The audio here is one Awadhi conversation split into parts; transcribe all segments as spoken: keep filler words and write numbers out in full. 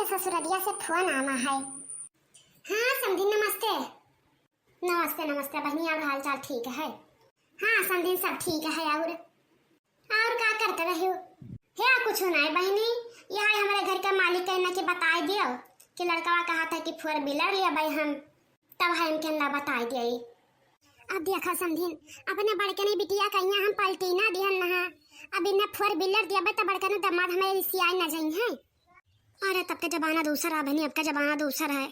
ससुररिया से फोन आवा है। हाँ समधी, नमस्ते। नमस्ते, नमस्ते बहिनी, और हाल चाल ठीक है? हाँ समधी, सब ठीक है। और, और का करत रहे हो? हे, कुछ नहीं बहिनी, यह हमारे घर के मालिक कहना कि बताई दियो कि लड़कवा कहा था कि फोर व्हीलर लिया भाई हम, तब हम कहना बताई दिए। अब देखा समधिन, अपने बड़कने बिटिया कहिया हम पलटी ना दिहन नहा। अब इन्हें फोर व्हीलर दिया बे, तो बड़कने दामाद हमारे रिसियाई ना जाई हैं। अरे, तब के जमाना दूसर है बहिनी, अब के जमाना दूसर है।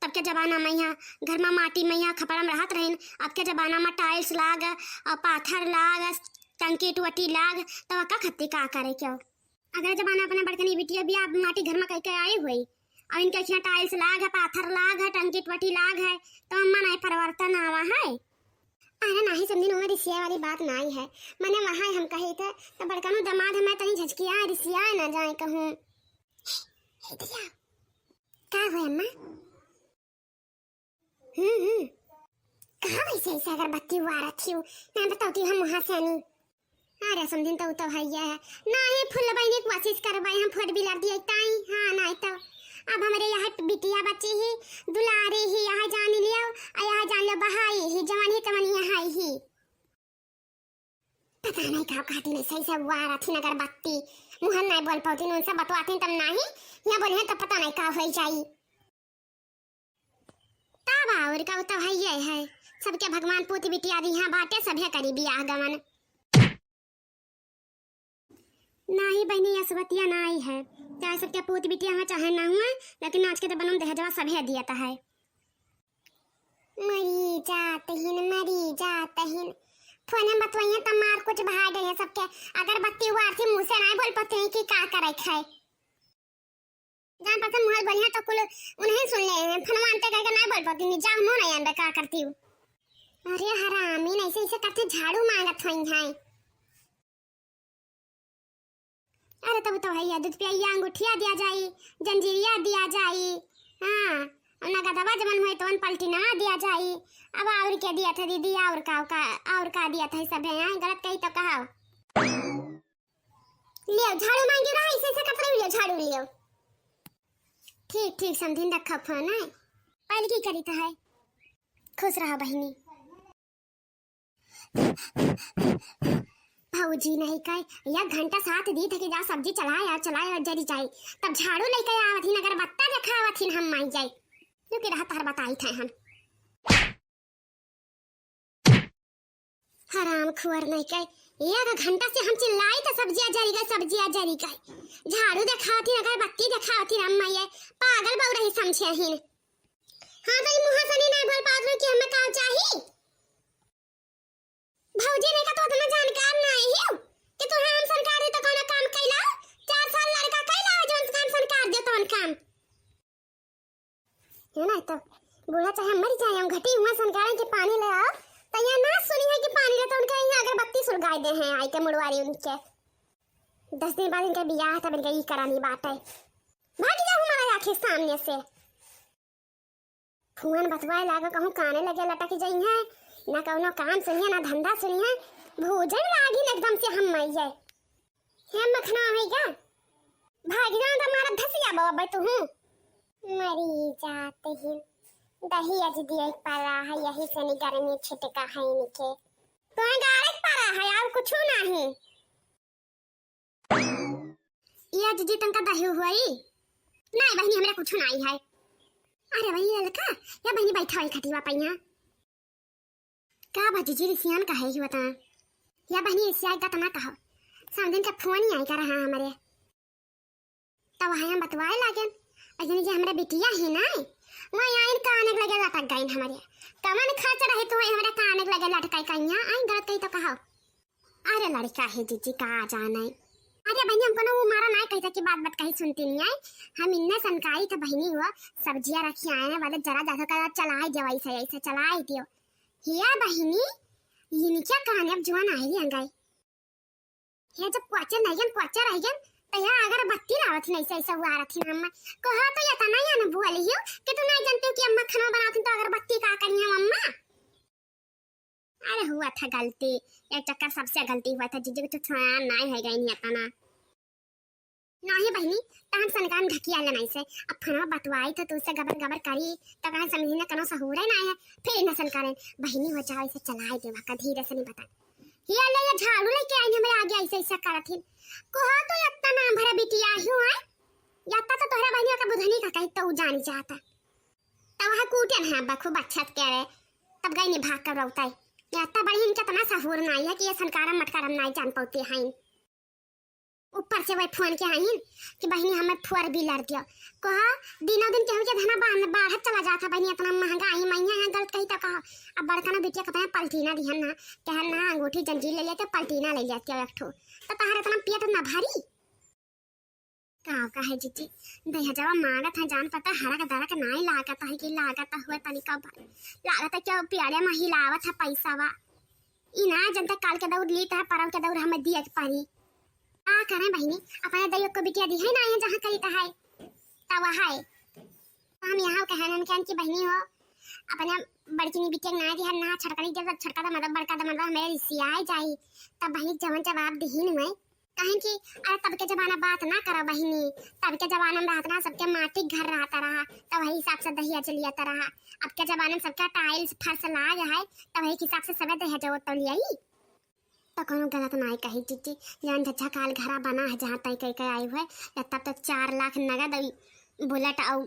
तब के जमाना में यहाँ घर में माटी में यहाँ खपड़ा में रहत रहिन, अब के जमाना में टाइल्स लाग और पाथर लाग, टंकी टुवटी लाग, तब का खत्ती का करे क्यों? अगर जमाना अपने बड़कनी बिटिया भी आप माटी घर में कह के आई हुई, और इनके यहाँ टाइल्स लाग है, पाथर लाग है, टंकी टुवटी लाग है, तो अम्मा नहीं परिवर्तन आवा है। अरे नाही समधिन, ओमे रिसिया वाली बात नाही है। मने वहाँ हम कहे थे, तो बड़कनू दामाद हमें तनी झझकिया, रिसिया ना जाए कहूँ। हे दया, का हुए अम्मा? हम्म, हम्म। कहाँ वैसे ऐसे अगरबत्ती उबारत हियो? ना बताओ कि हम वहाँ से आनी। अरे समधिन, तो, तो है ये है। नाही फुल बहिनी, कोशिश करबै हम फोर व्हीलर दिए ताई। हाँ, नाही तो। अब हमरे यहाँ बिटिया बच्ची ही, दुलारी ही, यहाँ जान लियो, आ यहाँ जान लो बहाई ही, जवान ही तमन यहाँ ही। पता नहीं का कहती नहीं, सही से उबारत हिन अगरबत्ती। मुहन नहीं बोल पाती, उनसे बतवाती तब नाही, यहाँ बोली है तब पता नहीं का हो जाई। तब और का, तो है ये है, सबके भगवान पूत बिटिया दी यहाँ बाटे, सभे करी बियाह गवन। नाही बहिनी, यह सबतिया नाही है, चाहे सबके पूत बिटिया हुआ चाहे ना हुआ, लेकिन आज के जमाना में दहेजवा सभे दियत है। मरी जात हिन, मरी जात हिन। फोन में बतवाइए त मार कुछ बहा गए सबके। अगरबत्ती उबारती, मुँह से नाही बोल पाते हैं कि का करे खाए। जान पहचान मुहर बढ़िया तो कुल उन्हें सुन ले हैं। फोनवा अंते करके नाही बोल पाती, नहीं जा मुँह नहीं अंदर का करती हूँ। अरे हरामी, नहीं से इसे करते झाड़ू मांगत होई हैं। अरे तब तो भैया दूध पिया अंगूठिया दिया जाई, जंजीरिया दिया जाई, हाँ, अब नगदवा जवन होई तवन पलटी नवा दिया जाई। अब और के दिया था दीदी, और का, का, और का दिया था सब है, हाँ, गलत कही तो कहा। लियो झाड़ू मांगी रहा, इसे से कतरे लियो झाड़ू लियो। ठीक, ठीक, समधिन रखा फोन है। पहले की करी था है। खुश रहा बहिनी। भौजी नहीं कहे, एक घंटा साथ दी थे कि जा सब्जी चलाए यार, चलाए यार, जरी जाए। तब झाड़ू लेके आवत हिन, अगरबत्ता देखावत हिन, हम माई जाए। क्योंकि रहा तहर बताई थे हम। हराम खुअर नहीं कहे, एक घंटा से हम चिल्लाई तो सब्जियां जरी गए, सब्जियां जरी गए। झाड़ू देखावत हिन, अगरबत्ती देखावत हिन, हम माई पागल बउरही समझे हिन। हाँ, तो ई मुँह से नहीं, नहीं बोल पात रहो कि हमें का चाही। भौजी नहीं का तो उतना जानकार नहीं हो कि तू हम सरकार दे तो कौनो काम कैला। चार साल लड़का कैला, जो काम सरकार दे तो काम। है ना, तो बूढ़ा चाहे मर जाए, हम घटी हुआ सरकार के पानी ले आओ, तो यहाँ ना सुनी है कि पानी ले तो उनके यहाँ अगरबत्ती सुलगाए दे हैं, आई के मुड़वारी उनके। दस दिन बाद इनके बियाह, तब इनके ई करानी बात है। भाग जाओ हमारे आँखें सामने से। फुहन बतवाए लागो, कहूँ काने लगे लटक जइहैं, ना कौनो काम सुनिहैं, ना धंधा सुनिहैं, भूजन लागिन एकदम से हम मइये। हे मखना होइगा, भाग जाओ तो मारा धसिया बाबा तू हूँ। मरी जात ही, दही अज दिए पड़ा है, यही से नी गर्मी छिटका है इनके। तो गाड़े पड़ा है, और कुछ नहीं। ये जीजी तनका दही हुई? नहीं बहिनी, हमरा कुछ नहीं है। अरे वही ललका, या बहिनी बैठा हुई खटिया पे यहाँ। का बा जीजी रिसियान काहे ही बता? या बहिनी रिसिया का तना कहो। समधिन का फोन ही आई कर रहा हमारे। तब वहाँ हम बतवाए लागेन। अजनी जे हमरा बिटिया ही ना, वहाँ आइन काने के लगे लटक गइन हमारे। कमन खर्च रहे तो हमरा काने के लगे लटकाई कहिया, आइन गलत कही तो कहो। अरे लड़का है जीजी, का जाने। अरे बहिनी, हमको ना वो मारा ना कहता कि बात बात कहीं सुनती नहीं है। हम इन्ने सनकाई था बहिनी हुआ, सब्जियां रखी आए हैं, वाले जरा ज्यादा कर चलाई दियो, ऐसे ऐसे चलाई दियो। हिया बहिनी, इनके काने अब जुआन आई रही अंगाई। ये जब क्वाचर नहीं गन, क्वाचर रह गन, तो यहाँ अगरबत्ती लावत नहीं सही सब आ रही हम। कहा तो ये तना या न बुआ लियो कि तू नहीं जानते हो कि अम्मा खाना बनाती तो अगरबत्ती का करी हम अम्मा। अरे हुआ था गलती, एक चक्कर सबसे गलती हुआ था, जीजी को तो छोड़ा नहीं है गई नहीं तना। नाही बहिनी, त हम सनकान ढकिया ले नाही से। अब फोनवा बतवाई तो तुसे गबर गबर करी, त कहे समझी ना कनो सहूरे नाही है, फिर इन्हें सनकान बहिनी हो जाओ इसे चलाई देवा का धीरे से नहीं बता। ये ले ये झाड़ू लेके आई हमरे आगे ऐसे ऐसे करत हिन। कोहा तो यत्ता नाम भरा बिटिया ही है, यत्ता तो तोहरा बहिनी का बुधनी का कही तो उ जानी जाता। तब वह कूटे ना बखू बच्छत के रे, तब गई नहीं भाग कर रोताई। यत्ता बड़ी इनके इतना सहूर नाही है कि ये सनकारम मटकारम नाही जान पाती हैं। ऊपर से वही फोन के आइन कि बहिनी हमें फोर व्हीलर दियो। कहा दिनों दिन केहू के धना बाढ़, बाढ़त चला जाता बहिनी, इतना महंगा आई मैया यहाँ गलत कही तो कहा। अब बड़का ना बिटिया कहते हैं पलटीना दिहन ना, कहन ना अंगूठी जंजीर ले लेते पलटीना ले लेते एक ठो, तो तहार इतना पेट ना भारी। का का है जीजी, दहेजवा मांगत है जान पता हरक दरक नाही लागत है कि लागत हुए तनिका भर, लागत है कि पियाड़े में हिलावत है पैसा वा। ई ना जनता काल के दौर लीत है, परम के दौर हमें दिए के पड़ी। का करें बहिनी, अपने दई को बिटिया दी है ना, यहाँ जहाँ करी है, तब है। तो हम यहाँ कहन उनके कि बहिनी हो, अपने बड़की बिटिया ना दी है ना, छटकनी जब छटका था मतलब बड़का था मतलब हमें रिसिया जाई, तब बहिनी जवन जवाब दिहिन हुए। कहें कि अरे तब के जमाना बात ना करा बहिनी, तब के जमाना में रहत ना सबके माटी घर रहता रहा, तब वही हिसाब से दहिया चलिया रहा। अब के जमाना में सबके टाइल्स फर्श लाग है, तब वही हिसाब से सबे दहेज तो लियाई। तो कोनो गलत नाई कही जीजी, जौन झझकाल घरा बना है, जहाँ तय कई के आई हुए, या तब तो चार लाख नगद और बुलेट और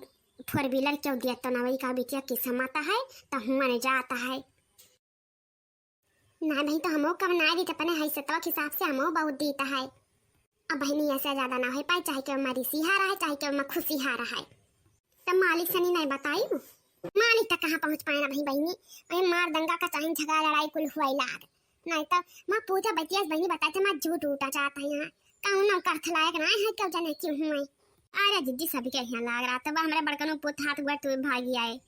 फोर व्हीलर क्यों दिया तो ना, वही का बिटिया किस्मत है, तो हुआ नहीं जाता है। ना बहिनी, तो हमो कम ना दीत अपने हैसियतवा के हिसाब से हमो बहुत दीत है। अब बहिनी ऐसे ज्यादा ना हो पाए, चाहे केहू मा रिसिहा रहे, चाहे केहू मा खुशिहा रहे। तब मालिक सनी नहीं बताई, मालिक तक कहाँ पहुँच पाए ना भाई बहिनी। अरे मार दंगा का चाहे झगड़ा लड़ाई कुल हुआ लाग, नहीं तो माँ पूजा बतिया बहिनी बताए थे माँ झूठ उठा जाता है यहाँ। कहूँ ना अर्थ लायक ना है, क्यों जाने क्यों हुए। अरे जीजी सभी के यहाँ लाग रहा था, हमारे बड़कनों पुत हाथ गुआ तू भागी आए।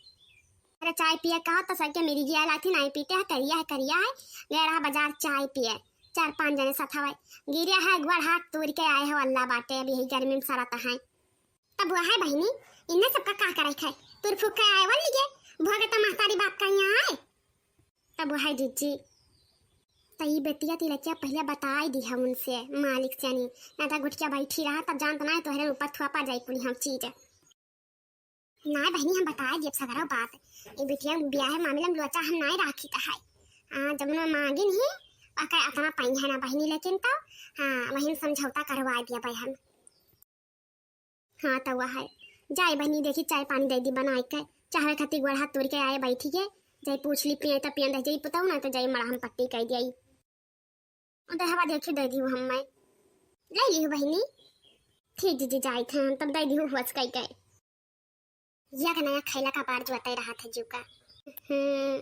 अरे चाय पिए कहा तो सबके मिर्गी आए लाथी नहीं पीते हैं, करिया है, करिया है। गए रहा बाजार चाय पिए, चार पांच जने साथ हवाए। गिरे है गुआर हाथ तोड़ के आए हो, अल्लाह बाटे, अब यही गर्मी में सरत है। तब वह है बहिनी, इन्हें सबका का करे है, तुर फूक के आए वाली के, भोगे तो महतारी बाप का यहाँ आए। तब वह है जीजी, तो ये बेटिया तिलकिया पहले बताई दी है उनसे, मालिक से नहीं, ना तो गुटिया बैठी रहा, तब जानत ना है तोहरे ऊपर थोपा जाई कुली हम चीज। ना बहिनी, हम बताए दियब सगरो बात। ए बिटिया बियाह मामला में लोचा हम नाई राखी त है। हाँ, जब उन्हें मांगिन ही, ओकर अतना पाई है ना बहिनी, लेकिन तो हाँ, वही समझौता करवा दिया भाई हम। हाँ, तो वह है। जाए बहिनी, देखी चाय पानी दे दी बनाए के। चाहे खातिर गोड़ हाथ तोड़ के आए बैठी के। जाए पूछ ली पिए तो पियन रह जाई पुताऊ ना तो जाए मड़ा हम पट्टी कर दिया। दे हवा देखी दे दी हम मैं। ले ली बहिनी। ठीक जीजी, जाए थे हम तब दे दी हुआ कई के। यह नया खैला का बार जो अतई रहा था जीव का। हम्म,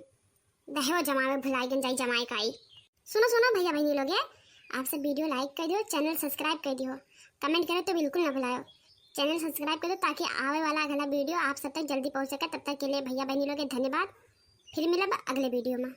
दहेवा जमावे भुलाई गन जाई जमाए का आई। सुनो, सुनो भैया बहिनी लोग, आप सब video like कर दियो, channel subscribe कर दियो, comment करो तो बिल्कुल ना भुलायो। Channel subscribe कर दो ताकि आवे वाला अगला video आप सब तक जल्दी पहुँच सके। तब तक के लिए भैया बहिनी लोग धन्यवाद, फिर मिलब अगले video में।